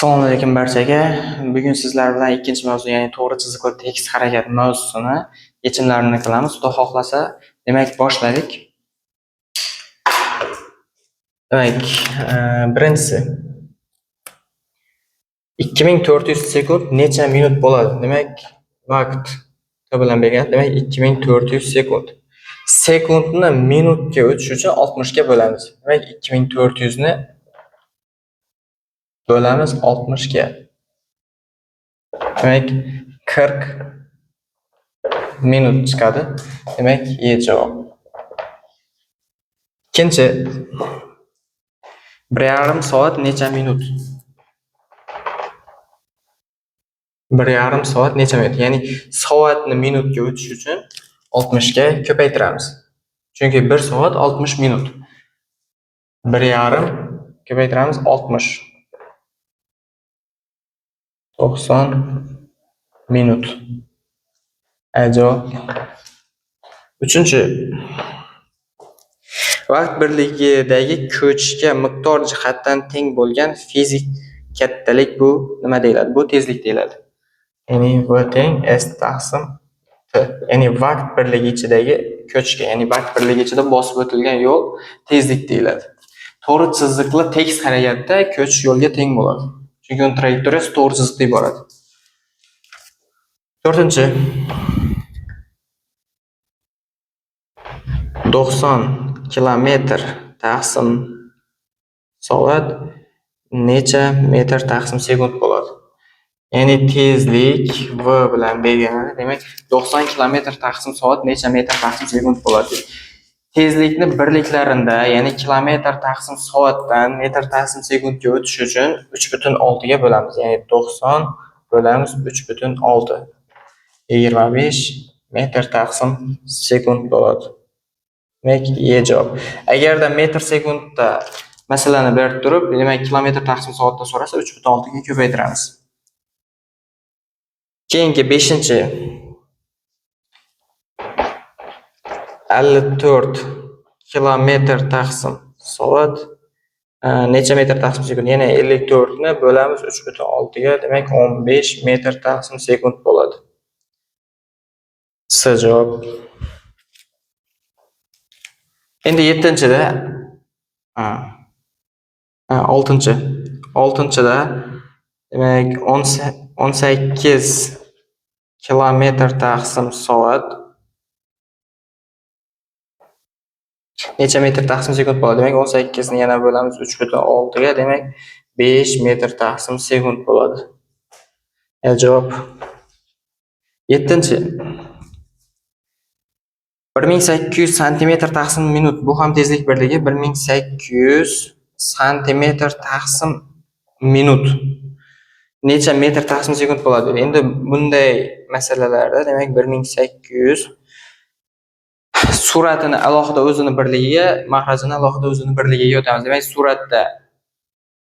Assalomu alaykum barchaga. Bugun sizlar bilan ikkinchi mavzu, ya'ni to'g'ri chiziqli tekis harakat mavzusini yechimlarini qilamiz. Xudo xohlasa, demak, boshladik. Demak, birinchisi 2400 sekund necha minut bo'ladi? Demak, vaqt T bilan bergan. Demak, 2400 sekund. Sekundni minutga o'tish uchun 60 ga bo'lamiz. Demak, 2400 ni bo'lamiz 60 ga. Demak, 40 minut chiqadi. Demak, E javob. Ikkinchi, 1,5 soat necha minut? 1,5 soat necha minut? Ya'ni soatni minutga o'tish uchun 60 ga ko'paytiramiz. Chunki 1 soat 60 minut. 1,5 ko'paytiramiz 60. 90 minut. Javob. Uchinchi, vaqt birligidagi ko'chishga miqdor jihatdan teng bo'lgan fizik kattalik bu nima deyiladi? Bu tezlik deyiladi. Ya'ni V teng S taqsim T. Ya'ni vaqt birligi ichidagi ko'chishga, ya'ni vaqt birligi ichida bosib o'tilgan yo'l tezlik deyiladi. To'g'ri chiziqli tekis harakatda ko'chish yo'lga teng bo'ladi. Chunki uning trayektoriyasi to'g'ri chiziqda iborat. To'rtinchi, 90 kilometr taqsim soat necha metr taqsim sekund bo'ladi? Ya'ni tezlik V bilan belgilanadi. Demak, 90 kilometr taqsim soat necha metr taqsim sekund bo'ladi? Tezlikni birliklarida, ya'ni kilometr taqsim soatdan metr taqsim sekundga o'tish uchun 3,6 ga bo'lamiz. Ya'ni 90 bo'lamiz 3,6. 25 metr taqsim sekund bo'ladi. Demak, E javob. Agarda metr sekundda masalani berib turib, demak, kilometr taqsim soatda so'rasa 3,6 ga ko'paytiramiz. Keyingi 5-chi 54 kilometr taqsim soat necha metr taqsim sekund? Yana 54 ni bo'lamiz 3,6 ga, demak 15 metr taqsim sekund bo'ladi. S javob. Endi 7-da 6-chi. 6-da demak 18 kilometr taqsim soat necha metr taqsim sekund bo'ladi? Demak, 18 ni yana bo'lamiz 3,6 ga, demak 5 metr taqsim sekund bo'ladi. Javob. 7-chi 1800 santimetr taqsim minut. Bu ham tezlik birligi 1800 santimetr taqsim minut. Necha metr taqsim sekund bo'ladi? Endi bunday masalalarda demak 1800 suratini alohida o'zini birligiga, mahrajini alohida o'zini birligiga o'tamiz. Demak, suratda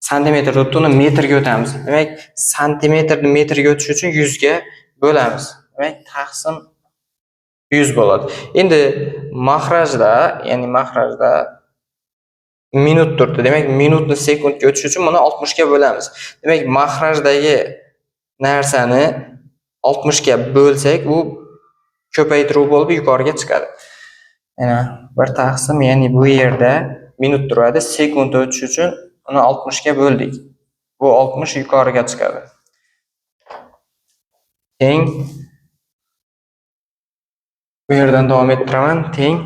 santimetr turibdi, uni metrga o'tamiz. Demak, santimetrni metrga o'tish uchun 100 ga bo'lamiz. Demak, taqsim 100 bo'ladi. Endi mahrajda, ya'ni mahrajda minut turibdi. Demak, minutni sekundga o'tish uchun buni 60 ga bo'lamiz. Demak, mahrajdagi narsani 60 ga bo'lsak, u ko'paytiruv bo'lib yuqoriga chiqadi. Yana bir taqsim, ya'ni bu yerda minut turadi, sekund o'tish uchun uni 60 ga bo'ldik. Bu 60 yuqoriga chiqadi. Teng bu yerdan davom ettiraman. Teng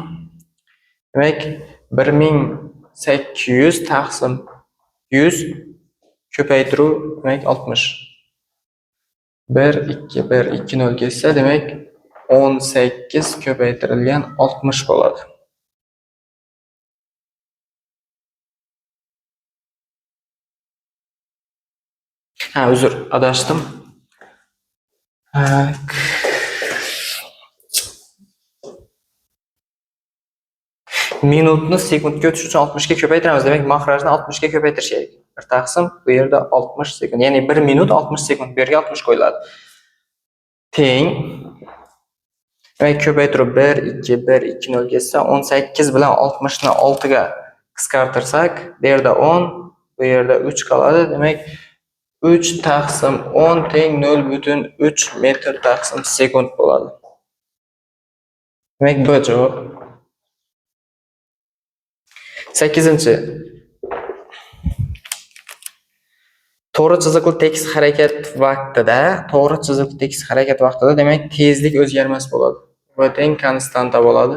demak 1800 taqsim 100 ko'paytiruv demak 60. 1 2 1 2 0 ketsa, demak 18 ko'paytirilgan 60 bo'ladi. Ha, uzr, adashdim. Minutni sekundga o'tish uchun 60 ga ko'paytiramiz. Demak, mahrajni 60 ga ko'paytirish kerak. 1 taqsim bu yerda 60 sekund. Ya'ni 1 minut 60 sekund. Bu yerga 60 qo'yiladi. Teng demak ko'paytirib 1 2 1 2 0 ketsa 18 bilan 60 ni 6 ga qisqartirsak, bu yerda 10, bu yerda 3 qoladi. Demak, 3 taqsim 10 teng 0,3 metr taqsim sekund bo'ladi. Demak, B javob. 8. To'g'ri chiziqli tekis harakat vaqtida, to'g'ri chiziqli tekis harakat vaqtida demak tezlik o'zgarmas bo'ladi. V teng konstanta bo'ladi.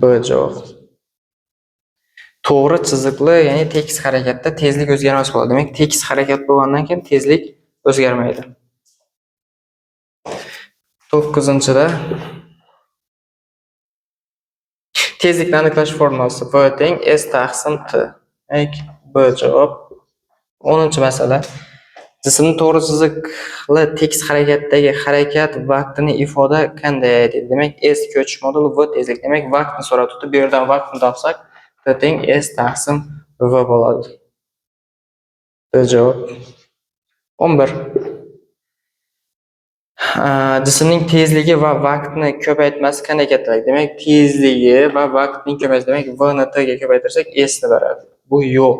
B javob. To'g'ri chiziqli, ya'ni tekis harakatda tezlik o'zgarmas bo'ladi. Demak, tekis harakat bo'lgandan keyin tezlik o'zgarmaydi. 9-da tezlikni aniqlash formulasi V teng S taqsim T. Demak, B javob. 10-masala. Jismni to'g'ri chiziqli tekis harakatdagi harakat vaqtini ifoda qanday deydi. Demak, S ko'chish moduli, V tezlik. Demak, vaqtni so'rab turibdi. Bu yerdan vaqtni topsak, T teng S taqsim V bo'ladi. B javob. 11. Jismning tezligi va vaqtni ko'paytmasi qanday kattalik? Demak, tezligi va vaqtning ko'paytmasi, demak, V ni T ga ko'paytirsak S ni beradi. Bu yo'l.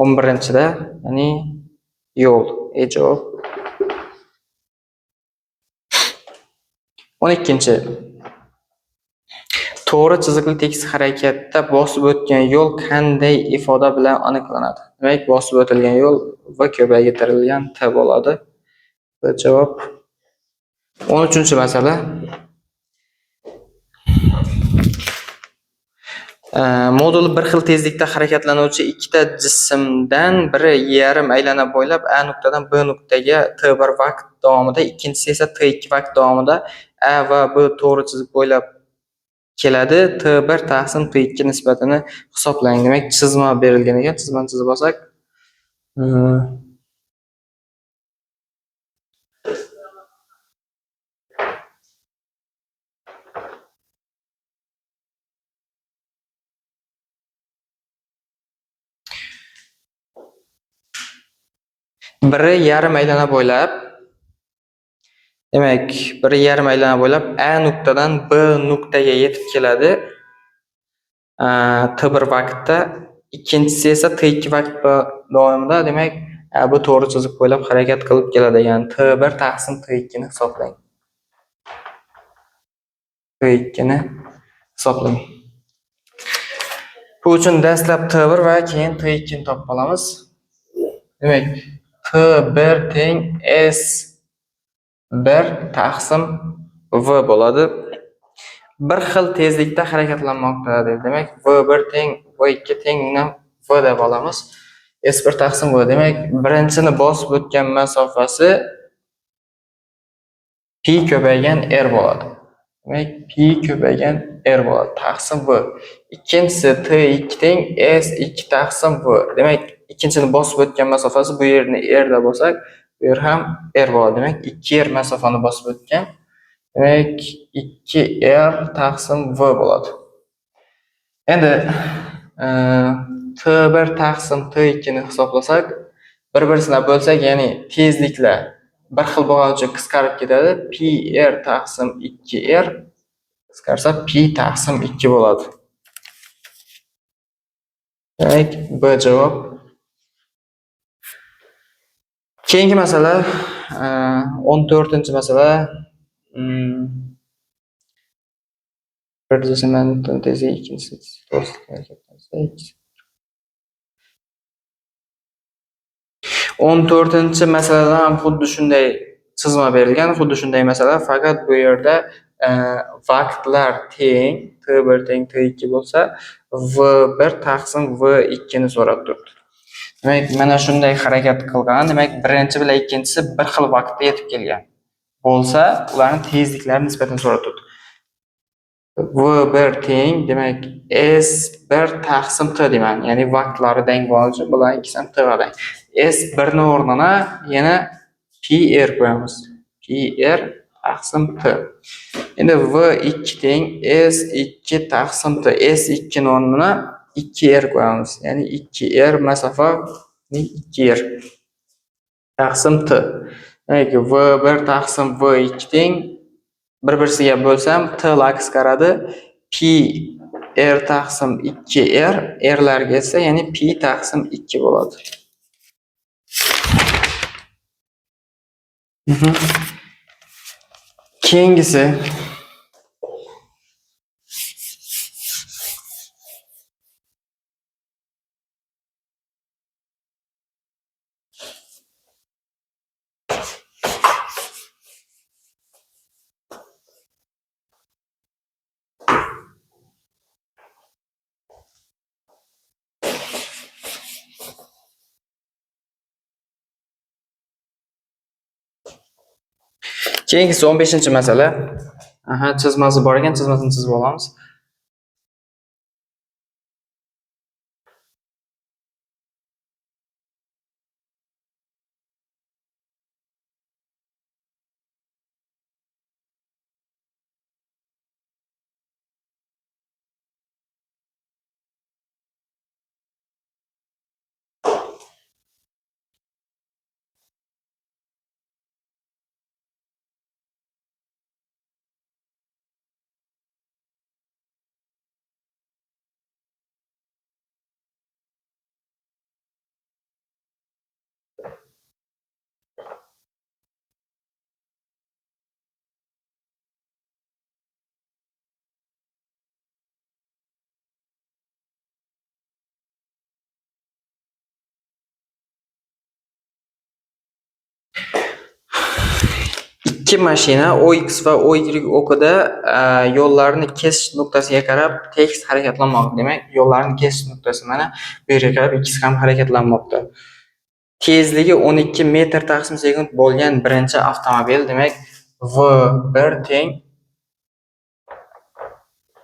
11-da, ya'ni yo'l. E javob. 12. To'g'ri chiziqli tekis harakatda bosib o'tgan yo'l qanday ifoda bilan aniqlanadi? Demak, bosib o'tilgan yo'l V ko'paytirilgan T bo'ladi. B javob. 13-masala. Moduli bir xil tezlikda harakatlanuvchi ikkita jismdan biri yarim aylana bo'ylab A nuqtadan B nuqtaga T1 vaqt davomida, ikkinchisi esa T2 vaqt davomida A va B to'g'ri chiziq bo'ylab keladi. T1 taqsim T2 nisbatini hisoblang. Demak, chizma berilgan ekan. Chizmani chizib olsak, biri yarim aylana bo'ylab, demak, biri yarim aylana bo'ylab A nuqtadan B nuqtaga yetib keladi. T1 vaqtda, ikkinchisi esa T2 vaqt davomida, demak, bu to'g'ri chiziq bo'ylab harakat qilib keladi. Ya'ni T1 taqsim T2 ni hisoblang. T2 ni hisoblang. Bu uchun dastlab T1 va keyin T2 ni topib olamiz. Demak, T1 teng S1 taqsim V bo'ladi. Bir xil tezlikda harakatlanmoqda deydi. Demak, V1 teng V2 teng V deb olamiz. S1 taqsim V. Demak, birinchini bosib o'tgan masofasi pi ko'paygan R bo'ladi. Demak, pi ko'paygan R bo'ladi. Taqsim V. Ikkinchisi T2 teng S2 taqsim V. Demak, ikkinchini bosib o'tgan masofasi bu yerni R deb olsak, bu yer ham R bo'ladi. Demak, 2R masofani bosib o'tgan. Demak, 2R taqsim V bo'ladi. Endi T1 taqsim T2 ni hisoblasak, bir-birisini bo'lsak, ya'ni tezliklar bir xil bo'lgani uchun qisqarib ketadi. Pi R taqsim 2R qisqarsa pi taqsim 2 bo'ladi. Demak, B javob. Keyingi masala, 14-masala. Bir jismning tezligi ikkinchisi to'g'ri. 14-masalada ham xuddi shunday chizma berilgan, xuddi shunday masala, faqat bu yerda vaqtlar teng, T1 teng T2 bo'lsa, V1 taqsim V2 ni so'rab turibdi. Demak, mana shunday harakat qilgan, demak, birinchi bilan ikkinchisi bir xil vaqtda yetib kelgan bo'lsa, ularning tezliklari nisbatan so'rab turibdi. V1 teng, demak, S1 taqsim T deyman, ya'ni vaqtlari teng bo'lgani uchun bular ikkisi ham T ga teng. S1 ni o'rnina yana pi R qo'yamiz. Pi R taqsim T. Endi V2 teng S2 taqsim T. S2 ni o'rnina 2R qo'yamiz. Ya'ni 2R masofa 2R taqsim T. Demak, V1 taqsim V2 teng bir-birisiga bo'lsam T la qisqaradi. Pi R taqsim 2 R, Rlarga esa ya'ni pi taqsim 2 bo'ladi. Keyingisi Keyingisi 15-masala. Aha, chizmasi bor ekan, chizmasini chizib olamiz. Ikki mashina OX va OY o'qida yo'llarni kesish nuqtasiga qarab tekis harakatlanmoqda. Demak, yo'llarni kesish nuqtasi mana bu yerga qarab ikkisi ham harakatlanmoqda. Tezligi 12 metr taqsim sekund bo'lgan birinchi avtomobil, demak V1 teng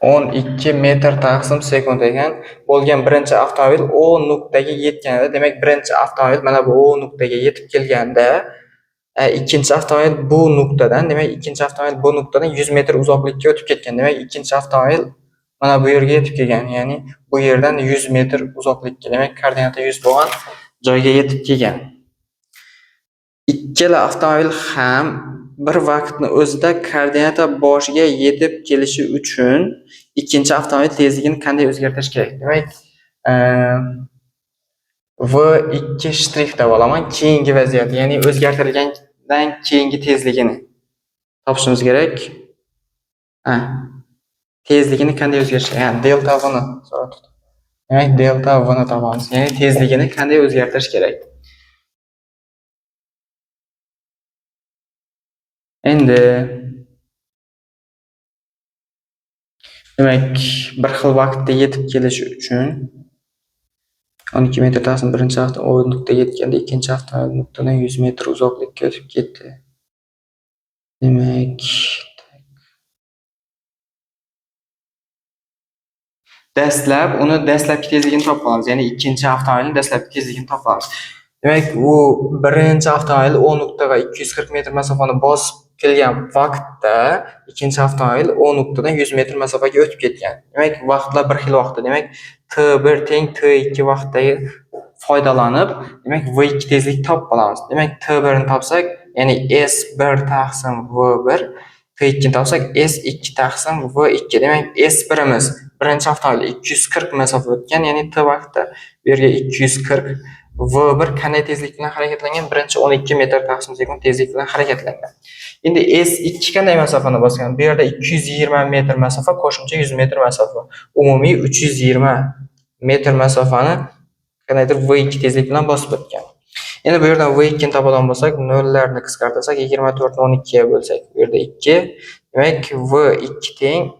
12 metr taqsim sekund ekan bo'lgan birinchi avtomobil O nuqtaga yetganida, demak birinchi avtomobil mana bu O nuqtaga yetib kelganda ikkinchi avtomobil bu nuqtadan, demak ikkinchi avtomobil bu nuqtadan 100 metr uzoqlikka o'tib ketgan. Demak, ikkinchi avtomobil mana bu yerga yetib kelgan, ya'ni bu yerdan 100 metr uzoqlikka, demak koordinata 100 bo'lgan joyga yetib kelgan. Ikkala avtomobil ham bir vaqtni o'zida koordinata boshiga yetib kelishi uchun ikkinchi avtomobil tezligini qanday o'zgartirish kerak? Demak, V2 shtrix deb olaman. Keyingi vaziyat, ya'ni o'zgartirilgandan keyingi tezligini topishimiz kerak. Tezligini qanday o'zgarish kerak? Ya'ni delta V ni so'rab. Demak, delta V ni topamiz. Ya'ni tezligini qanday o'zgartirish kerak? Endi demak, bir xil vaqtda yetib kelishi uchun 12 metr taqsim birinchi avto O nuqtaga yetganda ikkinchi avtomobil nuqtadan 100 metr uzoqlikka o'tib ketdi. Demak, dastlab uni dastlabki tezligini topib olamiz. Ya'ni ikkinchi avtomobilning dastlabki tezligini topib olamiz. Demak, u birinchi avtomobil O nuqtaga 240 metr masofani bosib kelgan vaqtda ikkinchi avtomobil O nuqtadan 100 metr masofaga o'tib ketgan. Demak, vaqtlar bir xil vaqtda. Demak, T1 teng T2 vaqtdagi foydalanib, demak V2 tezlik topib olamiz. Demak, T1 ni topsak, ya'ni S1 taqsim V1, T2 ni topsak S2 taqsim V2. Demak, S1imiz birinchi avtomobil 240 masofa o'tgan, ya'ni T vaqtda bu yerga 240. V1 qanday tezlik bilan harakatlangan? Birinchi 12 metr taqsim sekund tezlik bilan harakatlangan. Endi S2 qanday masofani bosgan? Bu yerda 220 metr masofa, qo'shimcha 100 metr masofa. Umumiy 320 metr masofani qandaydir V2 tezlik bilan bosib o'tgan. Endi bu yerdan V2 ni topadigan bo'lsak, nollarni qisqartirsak, 24 ni 12 ga bo'lsak, bu yerda 2. Demak, V2 teng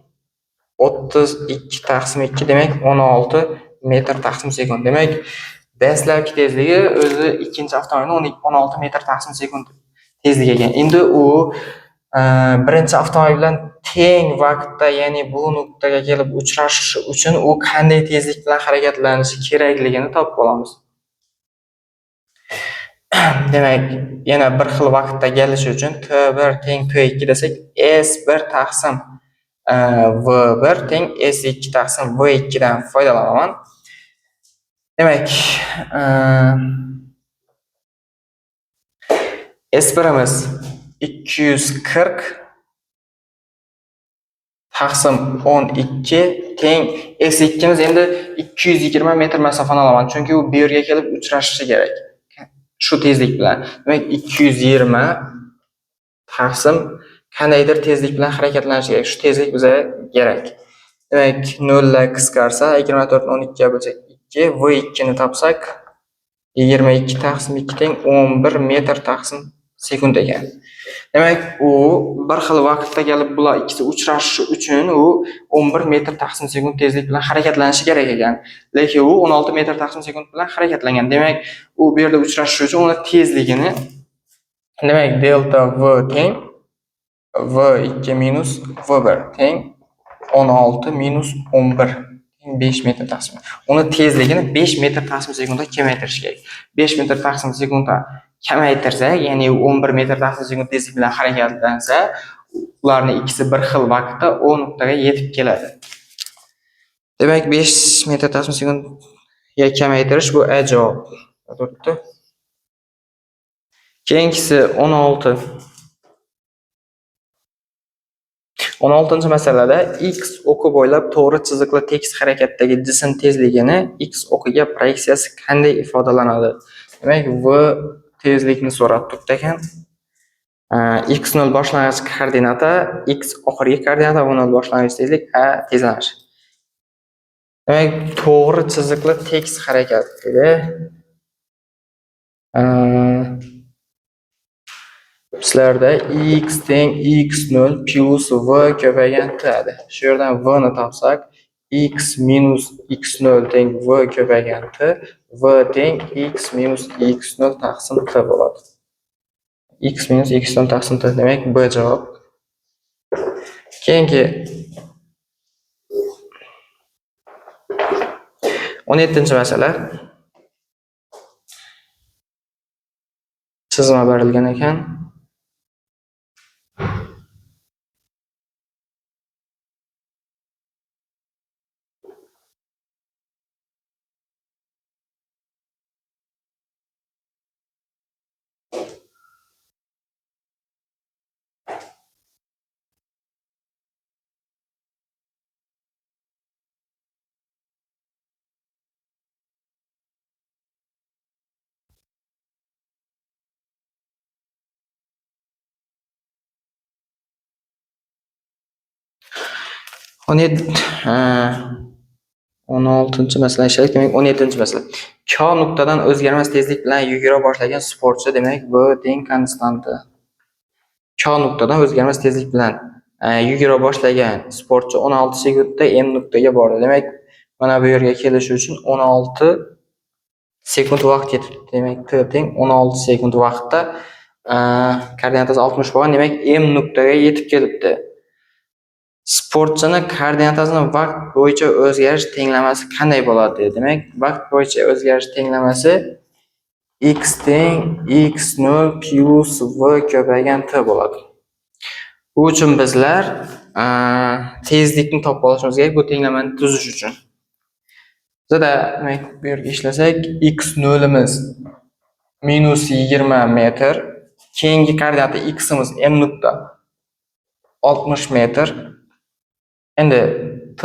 32 taqsim 2, demak 16 metr taqsim sekund. Demak, dastlabki tezligi o'zi ikkinchi avtomobilning 16 metr taqsim sekund tezligi ekan. Endi u birinchi avtomobil bilan teng vaqtda, ya'ni bu nuqtaga kelib uchrashishi uchun u qanday tezlik bilan harakatlanishi kerakligini topib olamiz. Demak, yana bir xil vaqtda kelishi uchun T1 teng T2 desak, S1 taqsim V1 teng S2 taqsim V2 dan foydalanaman. Demak, S1imiz 240 taqsim 12 teng S2'miz endi 220 metr masofani olaman, chunki u bu yerga kelib uchrashishi kerak shu tezlik bilan. Demak, 220 taqsim qandaydir tezlik bilan harakatlanishi kerak. Shu tezlik bizga kerak. Demak, 0 lar qisqarsa, 24 ni 12 ga bo'lsak 2, V2 ni topsak 22 taqsim 2 teng 11 metr taqsim sekund ekan. Demak, u bir xil vaqtda kelib bular ikkisi uchrashishi uchun u 11 metr taqsim sekund tezlik bilan harakatlanishi kerak ekan. Lekin u 16 metr taqsim sekund bilan harakatlangan. Demak, u bu yerda uchrashishi uchun uni tezligini, demak, delta V teng V2 minus V1 teng 16 minus 11 teng 5 metr taqsim. Uni tezligini 5 metr taqsim sekundga kamaytirish kerak. 5 metr taqsim sekundga kamaytirsak, ya'ni 11 metr taqsim sekund tezlik bilan harakatlansa, ularning ikkisi bir xil vaqtda O nuqtaga yetib keladi. Demak, 5 metr taqsim sekundga kamaytirish bu A javob turibdi. Keyingisi 16. 16-masalada x o'qi bo'ylab to'g'ri chiziqli tekis harakatdagi jism tezligini x o'qiga proyeksiyasi qanday ifodalanadi? Demak, v tezlikni so'rab turibdi ekan. X0 boshlang'ich koordinata, x oxirgi koordinata, V0 boshlang'ich tezlik, a tezlanish. Demak, to'g'ri chiziqli tekis harakat dedi. Sizlarda x teng x0 plus v ko'paygan t edi. Shu yerdan v ni topsak, x minus x0 teng v ko'paygan t, v teng x minus x0 taqsim t bo'ladi. X minus x0 taqsim t, demak B javob. Keyingi 17-masala. Chizma berilgan ekan. O'n oltinchi masala ishlaylik. Demak, 17-masala. K nuqtadan o'zgarmas tezlik bilan yugura boshlagan sportchi, demak, V teng konstanta. K nuqtadan o'zgarmas tezlik bilan yugura boshlagan sportchi 16 sekundda M nuqtaga bordi. Demak, mana bu yerga kelishi uchun 16 sekund vaqt ketibdi. Demak, T teng 16 sekund vaqtda koordinatasi 60 bo'lgan, demak, M nuqtaga yetib kelibdi. Sportchini koordinatasini vaqt bo'yicha o'zgarish tenglamasi qanday bo'ladi? Demak, vaqt bo'yicha o'zgarish tenglamasi x teng x0 plus v ko'paygan t bo'ladi. Bu uchun bizlar tezlikni topib olishimiz kerak bu tenglamani tuzish uchun. Bizda demak bu yerga ishlasak x0'imiz minus 20 metr, keyingi koordinata x'imiz m nuqta 60 metr. Endi t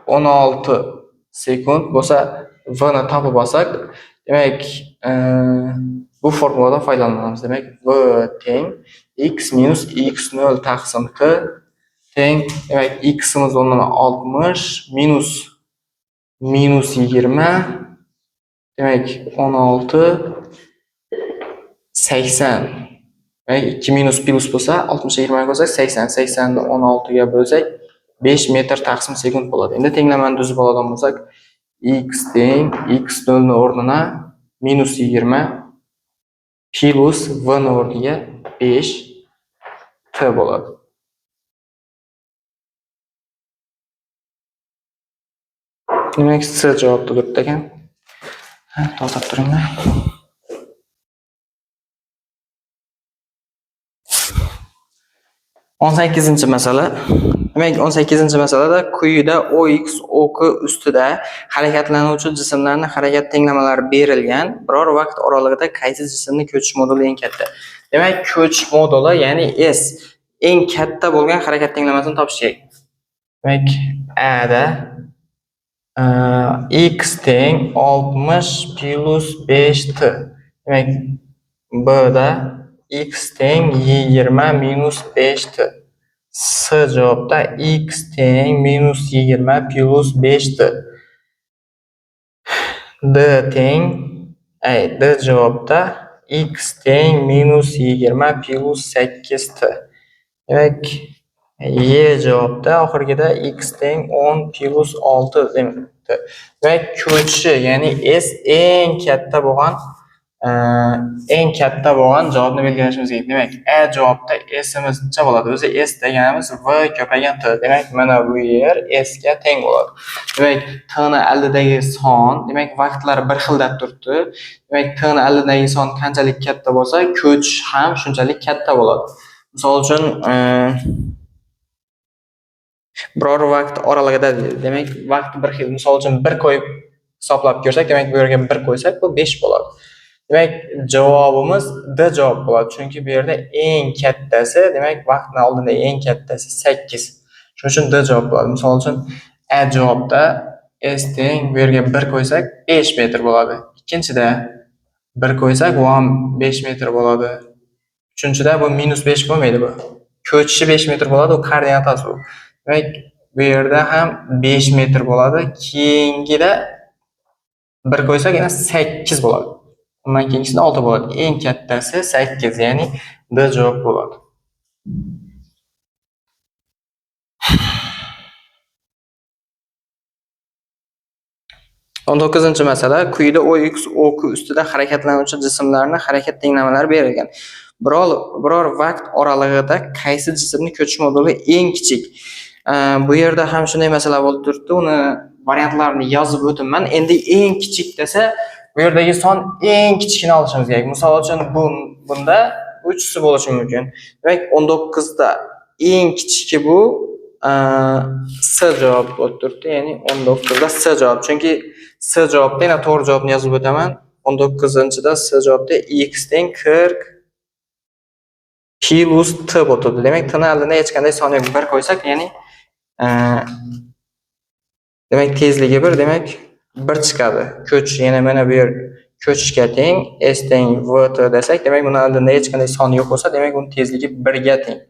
16 sekund bo'lsa v ni topib olsak, demak bu formuladan foydalanamiz. Demak v teng x minus x0 taqsim t teng, demak x'imiz o'rnina 60 minus minus 20, demak 16 80. Demak 2 minus plus bo'lsa 60 ga 20 qo'ysak 80, 80 ni 16 ga bo'lsak 5 metr taqsim sekund bo'ladi. Endi tenglamani tuzib oladigan bo'lsak x teng x0 ni o'rnina minus 20 plus v ni o'rniga 5 t bo'ladi. Demak C javobda turibdi ekan. To'xtab turinglar. 18-masala. Demak, 18-masalada quyida OX o'qi ustida harakatlanuvchi jismlarning harakat tenglamalari berilgan. Biror vaqt oralig'ida qaysi jismning ko'chish moduli eng katta? Demak, ko'chish moduli, ya'ni S eng katta bo'lgan harakat tenglamasini topish kerak. Demak, A da x teng 60 plus 5t. Demak, B da x teng 20 minus 5t. C javobda x teng minus 20 plus 5t. D teng, D javobda x teng minus 20 plus 8t. Demak, Y javobda oxirgida x teng 10 plus 6 t. Demak, ko'chishi, ya'ni S eng katta bo'lgan javobni belgilashimiz kerak. Demak, A javobda S'imiz necha bo'ladi? O'zi S deganimiz V ko'paygan T. Demak, mana bu yer S ga teng bo'ladi. Demak, T ni oldidagi son, demak, vaqtlar bir xilda turibdi. Demak, T ni oldidagi son qanchalik katta bo'lsa, ko'chish ham shunchalik katta bo'ladi. Misol uchun, biror vaqt oralig'ida deydi. Demak, vaqt bir xil. Misol uchun 1 qo'yib hisoblab ko'rsak, demak, bu yerga 1 qo'ysak, bu 5 bo'ladi. Demak, javobimiz D javob bo'ladi. Chunki bu yerda eng kattasi, demak, vaqtning oldida eng kattasi 8. Shuning uchun D javob bo'ladi. Misol uchun A javobda S teng bu yerga 1 qo'ysak 5 metr bo'ladi. Ikkinchida 1 qo'ysak, bu ham 5 metr bo'ladi. Uchinchida bu minus 5 bo'lmaydi bu. Ko'chishi 5 metr bo'ladi, u koordinatasi bu. Demak, bu yerda ham 5 metr bo'ladi. Keyingida 1 qo'ysak yana 8 bo'ladi. Undan keyingisida 6 bo'ladi. Eng kattasi 8, ya'ni D javob bo'ladi. 19-masala. Quyida OX o'qi ustida harakatlanuvchi jismlarning harakat tenglamalari berilgan. Biror vaqt oralig'ida qaysi jismning ko'chish moduli eng kichik? Bu yerda ham shunday masala bo'lib turibdi. Uni variantlarini yozib o'tibman. Endi eng kichik desa, bu yerdagi son eng kichikini olishimiz kerak. Misol uchun bunda 3si bo'lishi mumkin. Demak, 19 da eng kichiki bu C javob bo'lib turibdi. Ya'ni 19 da C javob. Chunki C javobda yana to'g'ri javobni yozib o'taman. 19-da C javobda x teng 40 plus t bo'lib turibdi. Demak, t ni oldida hech qanday son yo'q. 1 qo'ysak, ya'ni demak tezligi 1, demak 1 chiqadi. Ko'chish yana mana bu yer ko'chishga teng, s teng v t desak, demak buni oldida hech qanday son yo'q bo'lsa, demak uning tezligi 1 ga teng.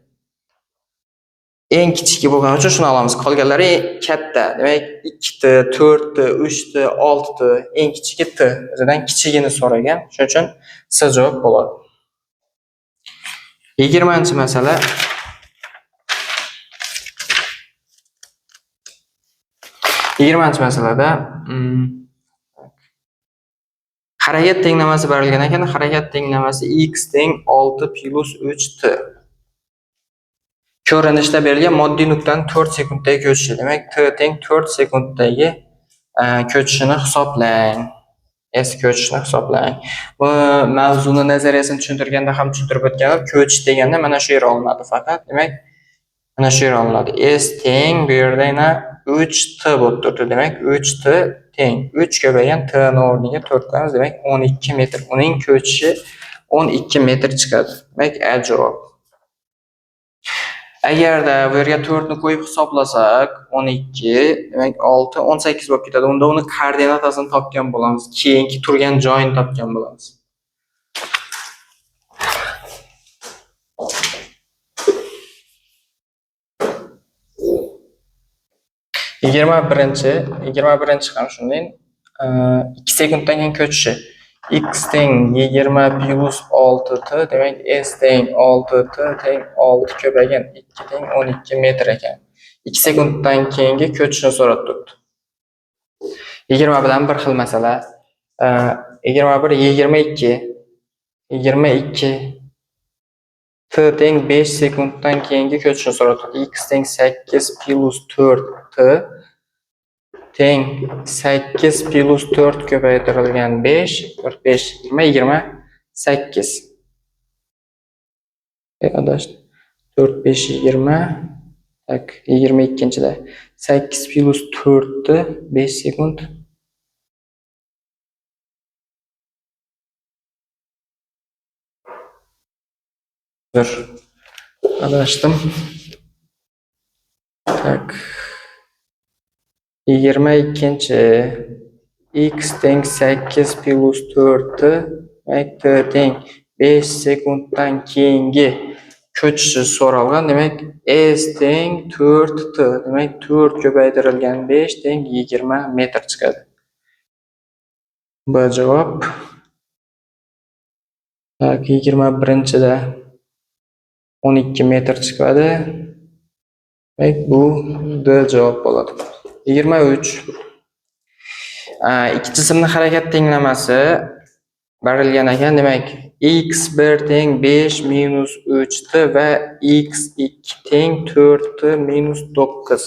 Eng kichiki bo'lgani uchun shuni olamiz. Qolganlari katta. Demak 2t, 4t, 3t, 6t, eng kichiki t. O'zidan kichigini so'ragan. Shuning uchun C javob bo'ladi. 20-masala. 20-masalada harakat tenglamasi berilgan ekan. Harakat tenglamasi x teng 6 plus 3t. Ko'rinishda berilgan moddiy nuqtaning 4 sekunddagi ko'chishi. Demak, t teng 4 sekunddagi ko'chishini hisoblang. S ko'chishini hisoblang. Bu mavzuni nazariyasini tushuntirganda ham tushuntirib o'tganim, ko'chish deganda mana shu yer olinadi faqat. Demak, mana shu yer olinadi. S teng bu yerda yana 3t bo'lib turibdi. Demak, 3t teng 3 ko'paygan t ni o'rniga 4 qo'yamiz. Demak, 12 metr. Uning ko'chishi 12 metr chiqadi. Demak, A javob. Agarda bu yerga 4 ni qo'yib hisoblasak, 12, demak 6, 18 bo'lib ketadi. Unda uni koordinatasini topgan bo'lamiz. Keyingi turgan joyini topgan bo'lamiz. 21 ham shunday. 2 sekunddan keyin ko'chishi. X teng 20 plus 6t, demak S teng 6t teng 6 ko'paygan 2 teng 12 metr ekan. 2 sekunddan keyingi ko'chishni so'rab turibdi. 20 bilan bir xil masala. 21, 22, 22 t teng 5 sekunddan keyingi ko'chishni so'rab turibdi. X teng 8 plus 4t teng 8 plus 4 ko'paytirilgan 5, 4, 5, 20, 28. Adashdim. 4, 5, 20, tak, 22-da. 8 plus 4 5 sekund. Bir. Adashdim. Tak. 22 x teng 8 plus 4 t, demak t teng 5 sekunddan keyingi ko'chishi so'ralgan. Demak s teng 4 t, demak 4 ko'paytirilgan 5 teng 20 metr chiqadi. B javob. Tak, 21-da 12 metr chiqadi. Demak bu D javob bo'ladi. 23. Ikki jismning harakat tenglamasi berilgan ekan. Demak, x1 teng 5 minus 3t va x2 teng 4t minus 9.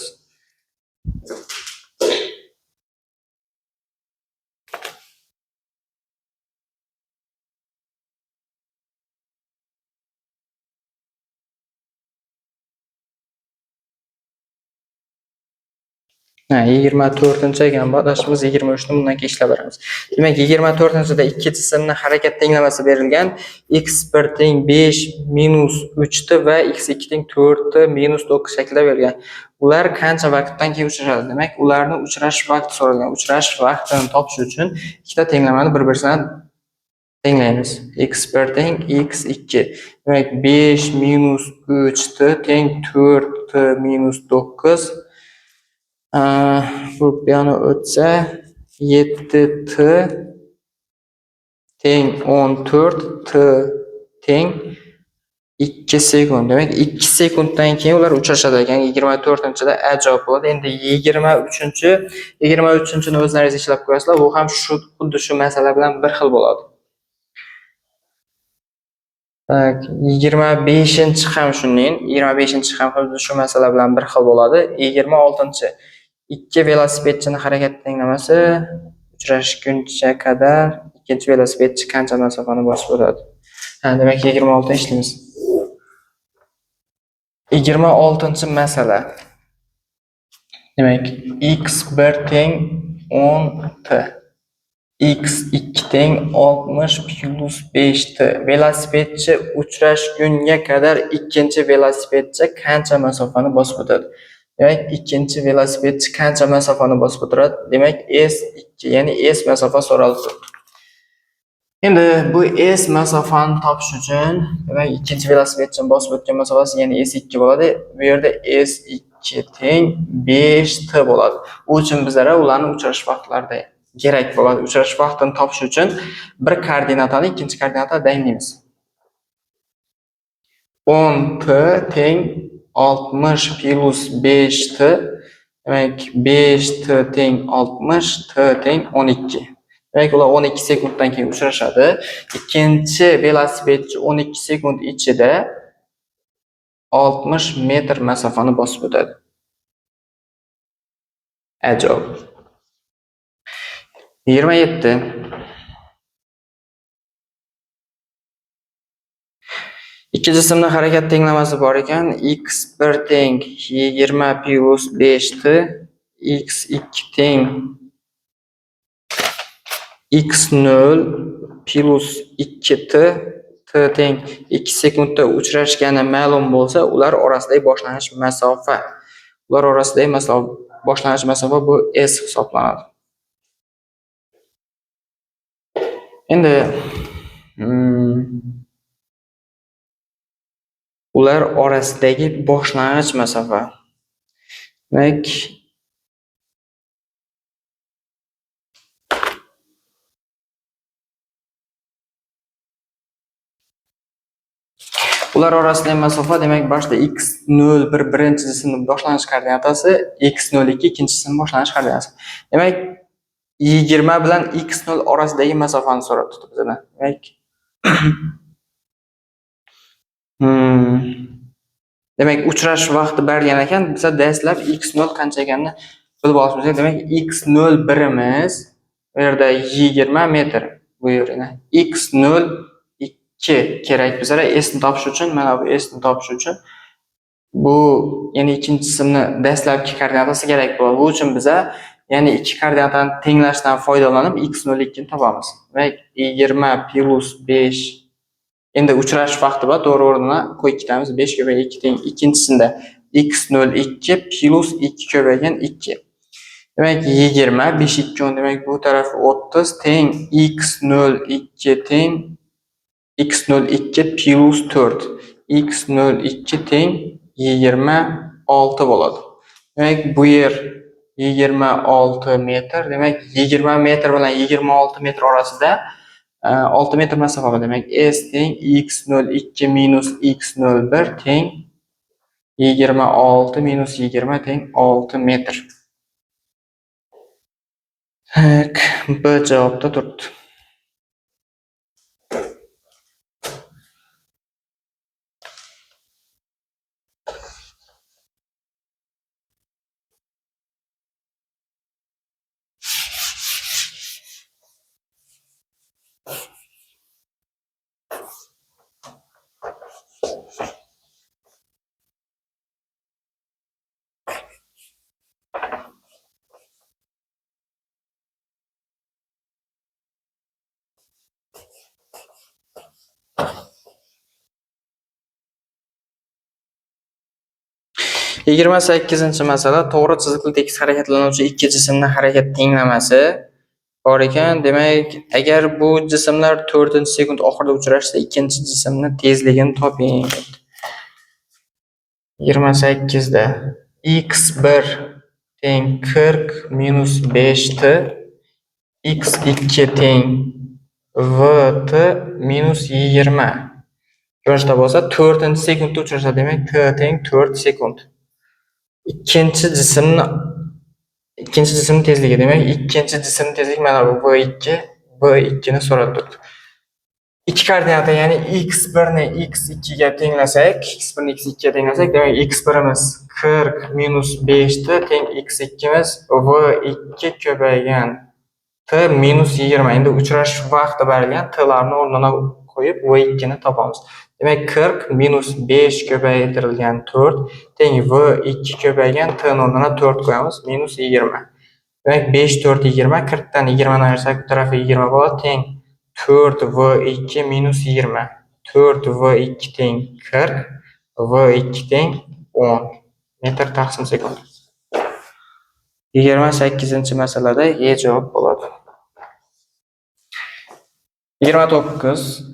Ha, 24-chi ekan, bu adashimiz 23ni bundan keyin ishlab beramiz. Demak, 24-da ikki jismning harakat tenglamasi berilgan. x1 teng 5 minus 3t va x2 teng 4t minus 9 shaklida berilgan. Ular qancha vaqtdan keyin uchrashadi? Demak, ularning uchrashish vaqti so'ralgan. Uchrashish vaqtini topish uchun ikkita tenglamani bir-birisidan tenglaymiz. x1 teng x2. Demak, 5 minus 3t teng 4t minus 9. Bu buyog'ini o'tsa 7t teng 14 t teng 2 sekund. Demak, 2 sekunddan keyin ular uchrashadi ekan. 24-da A javob bo'ladi. Endi 23-ni o'zlaringiz ishlab qo'yasizlar. Bu ham shu xuddi shu masala bilan bir xil bo'ladi. Tak, 25-chi ham shunday. 25-chi ham xuddi shu masala bilan bir xil bo'ladi. 26-chi ikki velosipedchining harakat tenglamasi uchrashguncha qadar ikkinchi velosipedchi qancha masofani bosib o'tadi? Ha, demak 26 ishlaymiz. 26-masala. Demak, x1 teng 10t, x2 teng 60 plus 5t. Velosipedchi uchrashgunga qadar ikkinchi velosipedchi qancha masofani bosib o'tadi? Demak, ikkinchi velosipedchi qancha masofani bosib o'tiradi? Demak, S2, ya'ni S masofa so'ralib turibdi. Endi bu S masofani topish uchun, demak, ikkinchi velosipedchini bosib o'tgan masofasi, ya'ni S2 bo'ladi. Bu yerda S2 teng 5t bo'ladi. U uchun bizlarga ularning uchrashish vaqtlarida kerak bo'ladi. Uchrashish vaqtini topish uchun bir koordinatani ikkinchi koordinataga tenglaymiz. 10t teng 60 plus 5t, demak 5t teng 60, t teng 12. Demak, ular 12 sekunddan keyin uchrashadi. Ikkinchi velosipedchi 12 sekund ichida 60 metr masofani bosib o'tadi. Ajoyib. 27. Ikki jismning harakat tenglamasi bor ekan. x1 teng 20 plus 5t, x2 teng x0 plus 2t, t teng 2 sekundda uchrashgani ma'lum bo'lsa, ular orasidagi boshlang'ich masofa. Ular orasidagi boshlang'ich masofa bu s hisoblanadi. Endi ular orasidagi boshlang'ich masofa. Demak, ular orasidagi masofa, demak, boshda x01 birinchi jismning boshlang'ich koordinatasi, x02 ikkinchi jismning boshlang'ich koordinatasi. Demak, 20 bilan x0 orasidagi masofani so'rab turibdi bizdan. Demak, demak, uchrashish vaqti berilgan ekan, biz dastlab x0 qancha ekanini bilib olishimiz kerak. Demak, x01imiz bu yerda 20 metr, bu yerda x02 kerak bizlarga s ni topish uchun. Mana bu s ni topish uchun bu, ya'ni ikkinchi jismni dastlabki koordinatasi kerak bo'ladi. Bu uchun biza, ya'ni ikki koordinatani tenglashdan foydalanib x02 ni topamiz. Demak, 20 plus 5. Endi uchrashish vaqti bor, to'g'ri o'rnina qo'yib ketamiz. 5 ko'paygan 2 teng ikkinchisida x02 plus 2 ko'paygan 2. Demak, 20, 5 2 10, demak bu tarafi 30 teng x02 teng x02 plus 4. x02 teng 26 bo'ladi. Demak, bu yer 26 metr. Demak, 20 metr bilan 26 metr orasida 6 metr masofa bor. Demak, S teng x02 minus x01 teng 26 minus 20 teng 6 metr. Tak, B javobda turibdi. Yigirma sakkizinchi masala to'g'ri chiziqli tekis harakatlanuvchi ikki jismning harakat tenglamasi bor ekan. Demak, agar bu jismlar 4-sekund oxirida uchrashsa, ikkinchi jismning tezligini toping. 28 da x1 teng 40 minus 5t, x2 teng vt minus 20. Ko'rinishda bo'lsa 4-sekundda uchrashadi. Demak, t teng 4 sekund. Ikkinchi jismning tezligi, demak, ikkinchi jismning tezligi mana bu V2 ni so'rab turibdi. Ikki koordinata, ya'ni x1 ni x2 ga tenglasak, x1 ni x2 ga tenglasak, demak x1imiz 40 minus 5t teng x2imiz V2 ko'paygan t minus 20. Endi uchrashuv vaqti berilgan, t-larni o'rnina qo'yib V2 ni topamiz. Demak, 40 minus 5 ko'paytirilgan 4 teng V2 ko'paygan t ni o'rnina 4 qo'yamiz, minus 20. Demak, 5 4 20, 40 dan 20 ni ayirsak bu tarafi 20 bo'ladi, teng 4 V2 minus 20. 4 V2 teng 40, V2 teng 10 metr taqsim sekund. 28-masalada E javob bo'ladi. 29.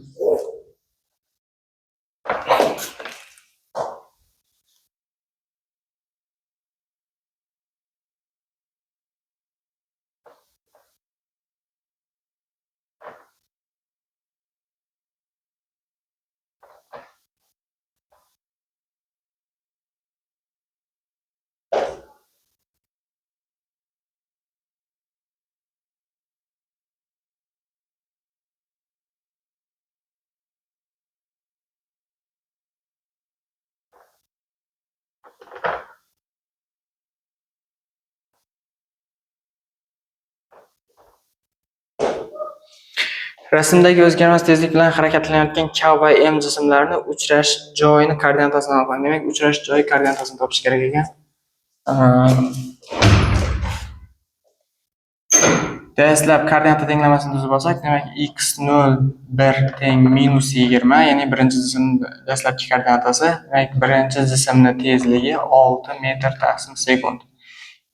Rasmdagi o'zgarmas tezlik bilan harakatlanayotgan K va M jismlarini uchrash joyini koordinatasini aniqlang. Demak, uchrash joyi koordinatasini topish kerak ekan. Dastlab koordinata tenglamasini tuzib olsak, demak x0 1 teng minus 20, ya'ni birinchi jismning dastlabki koordinatasi. Demak, birinchi jismning tezligi 6 metr taqsim sekund.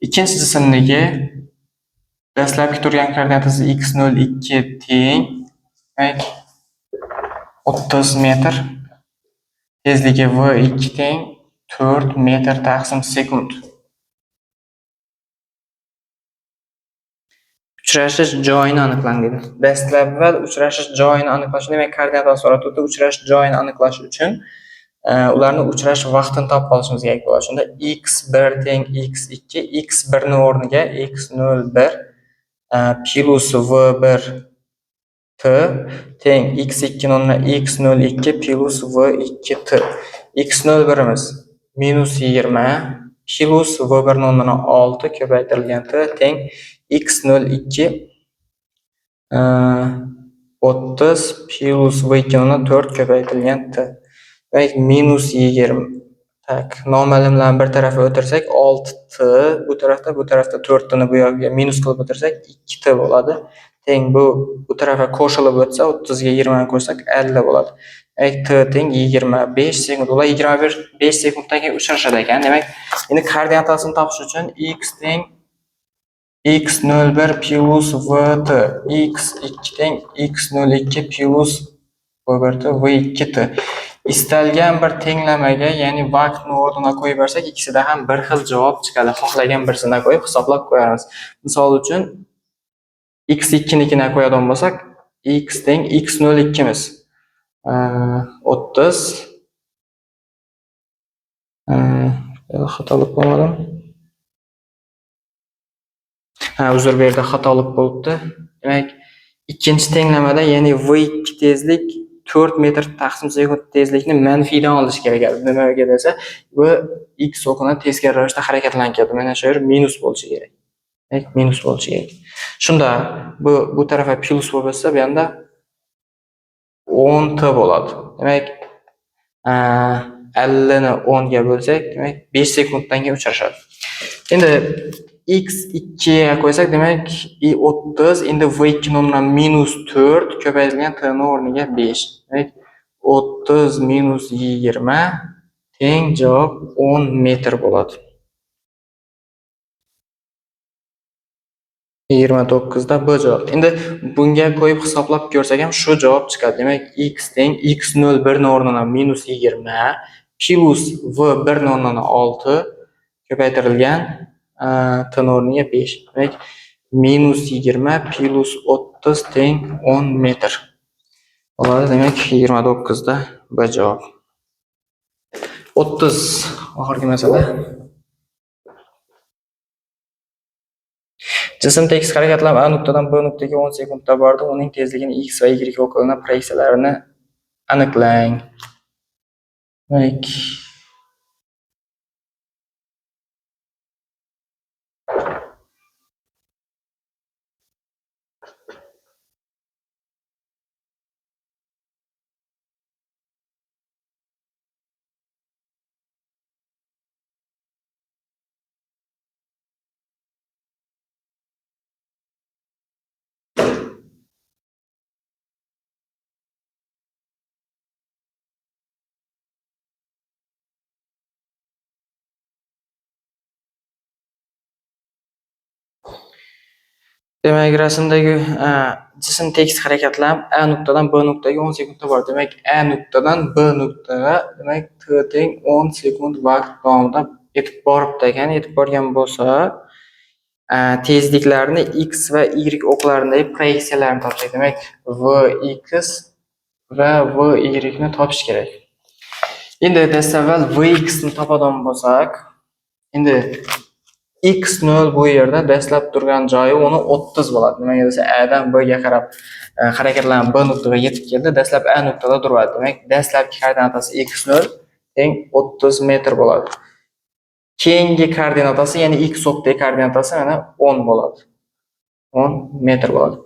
Ikkinchi jismniki dastlabki turgan koordinatasi x02 teng, demak 30 metr, tezligi v2 teng 4 metr taqsim sekund. Uchrashish joyini aniqlang dedi. Dastlab uchrashish joyini aniqlash, demak koordinatani so'rab turibdi. Uchrashish joyini aniqlash uchun ularni uchrash vaqtini topib olishimiz kerak bo'ladi. Shunda x1 teng x2, x1 ni o'rniga x01 plus v1 t teng x2 ni o'rniga x02 plus v2 t. x01imiz minus 20 plus v1 ni o'rniga 6 ko'paytirilgan t teng x02 30 plus v2 ni o'rniga 4 ko'paytirilgan t. Demak, minus 20. Tak, noma'lumlarni bir tarafa o'tirsak 6t, bu tarafda 4t ni bu yoqqa minus qilib o'tirsak 2t bo'ladi. Teng bu tarafa qo'shilib o'tsa 30 ga 20 ni qo'shsak 50 bo'ladi. Demak, t teng 25 sekund. Ular 25 sekunddan keyin uchrashadi ekan. Demak, endi koordinatasini topish uchun x teng x01 plus vt, x2 teng x02 plus v1t, v2t. Istalgan bir tenglamaga, ya'ni vaqtni o'rnina qo'yib bersak, ikkisida ham bir xil javob chiqadi. Xohlagan birisini qo'yib hisoblab qo'yamiz. Misol uchun x2nikini qo'yadigan bo'lsak, x teng x02miz. 30. Xatolik bo'lmadim. Ha, uzr, bu yerda xatolik bo'libdi. Demak, ikkinchi tenglamada, ya'ni v2 tezlik 4 metr taqsim sekund tezlikni manfiydan olish kerak edi. Nimaga desa, bu x o'qini teskari ravishda harakatlanib keldi. Mana shu yer minus bo'lishi kerak. Demak, minus bo'lishi kerak. Shunda bu tarafa plus bo'lib o'tsa, bu yoqda 10 t bo'ladi. Demak, 50 ni 10 ga bo'lsak, demak 5 sekunddan keyin uchrashadi. Endi x2 ga qo'ysak, demak i 30, endi v2 ni o'rniga minus 4 ko'paytirilgan t ni o'rniga 5. Demak, 30 minus 20 teng javob 10 metr bo'ladi. 29 da B javob. Endi bunga qo'yib hisoblab ko'rsak ham shu javob chiqadi. Demak, x teng x01 ni o'rnina minus 20 plus v1 ni o'rnina 6 ko'paytirilgan t ni o'rniga 5. Demak, minus 20 plus 30 teng 10 metr bo'ladi. Demak, 29 da B javob. 30 oxirgi masala. Jism tekis harakatlanib A nuqtadan B nuqtaga 10 sekundda bordi. Uning tezligini x va y o'qlarini proyeksiyalarini aniqlang. Demak, demak, rasmdagi jism tekis harakatlanib A nuqtadan B nuqtaga 10 sekundda bordi. Demak, A nuqtadan B nuqtaga, demak, t teng 10 sekund vaqt davomida yetib boribdi ekan. Yetib borgan bo'lsa, tezliklarni x va y o'qlaridagi proyeksiyalarini topish. Demak, vx va vy ni topish kerak. Endi dastavval vx ni topadigan bo'lsak, endi x0 bu yerda dastlab turgan joyi uni 30 bo'ladi. Nimaga desa, A dan B ga qarab harakatlanib B nuqtaga yetib keldi. Dastlab A nuqtada turadi. Demak, dastlabki koordinatasi x0 teng 30 metr bo'ladi. Keyingi koordinatasi, ya'ni x o'qdagi koordinatasi mana 10 bo'ladi. 10 metr bo'ladi.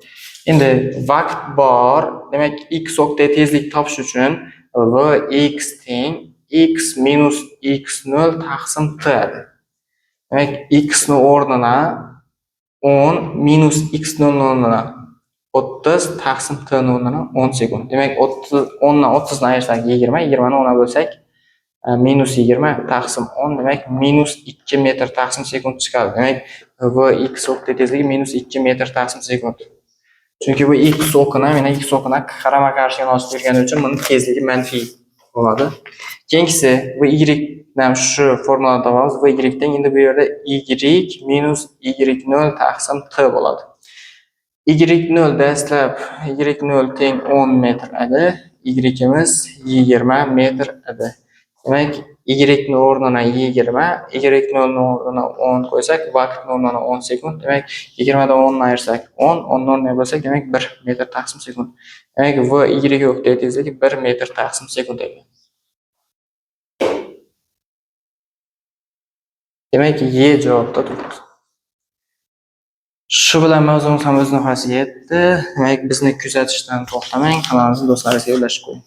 Endi vaqt bor. Demak, x o'qdagi tezlik topish uchun vx teng x minus x0 taqsim t. Demak, x ni o'rnina 10 minus x ni o'rnina 30 taqsim t ni o'rnina 10 sekund. Demak, 10 dan 30 ni ayirsak 20, 20 ni 10 ga bo'lsak minus 20 taqsim 10, demak minus 2 metr taqsim sekund chiqadi. Demak, vx o'qdagi tezligi minus 2 metr taqsim sekund. Chunki bu x o'qini, mana x o'qini qarama-qarshi yo'nalishda yurgani uchun buning tezligi manfiy bo'ladi. Keyingisi vy dan shu formulani topamiz. Vy teng endi bu yerda y minus y0 taqsim t bo'ladi. Y0 dastlab y0 teng 10 metr edi. Y'imiz 20 metr edi. Demak, y ni o'rnina 20, y0 ni o'rnina 10 qo'ysak, vaqtni o'rnina 10 sekund. Demak, 20 dan 10 ni ayirsak 10, 10 ni o'rniga bo'lsak, demak 1 metr taqsim sekund. Demak, v y o'qdagi tezligi 1 metr taqsim sekund ekan. Demak, Y javobda turibdi. Shu bilan mavzumiz ham o'z nihoyasiga yetdi. Demak, bizni kuzatishdan to'xtamang, kanalimizni do'stlaringizga ulashib qo'ying.